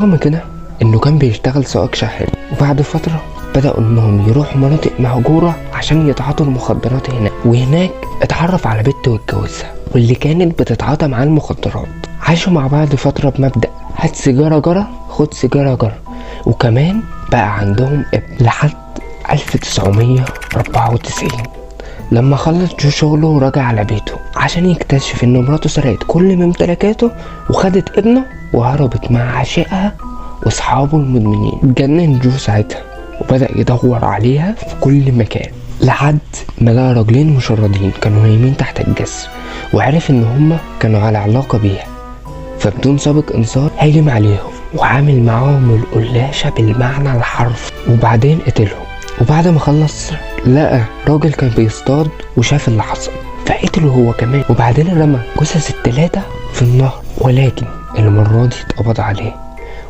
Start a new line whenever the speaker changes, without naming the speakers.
رغم كده انه كان بيشتغل سائق شاحنة. وبعد فترة بدأوا انهم يروحوا مناطق مهجورة عشان يتعاطوا المخدرات هناك، وهناك اتعرف على بنت واتجوزها، واللي كانت بتتعاطى معاه المخدرات. عاشوا مع بعض فترة بمبدأ هات سيجارة جرة خد سيجارة جرة، وكمان بقى عندهم ابن لحد 1994 لما خلص جو شغله ورجع على بيته عشان يكتشف ان مراته سرقت كل ممتلكاته وخدت ابنه وهربت مع عشيقها واصحابه المدمنين. اتجنن جو ساعتها وبدأ يدور عليها في كل مكان لحد ما لقى راجلين مشردين كانوا نايمين تحت الجسر، وعرف ان هما كانوا على علاقة بيها، فبدون سابق انذار هاجم عليهم وعامل معاهم القلاشة بالمعنى الحرفي، وبعدين قتلهم. وبعد ما خلص لقى راجل كان بيصطاد وشاف اللي حصل فقتله هو كمان، وبعدين رمى جثث التلاتة في النهر، ولكن المرة دي اتقبض عليه.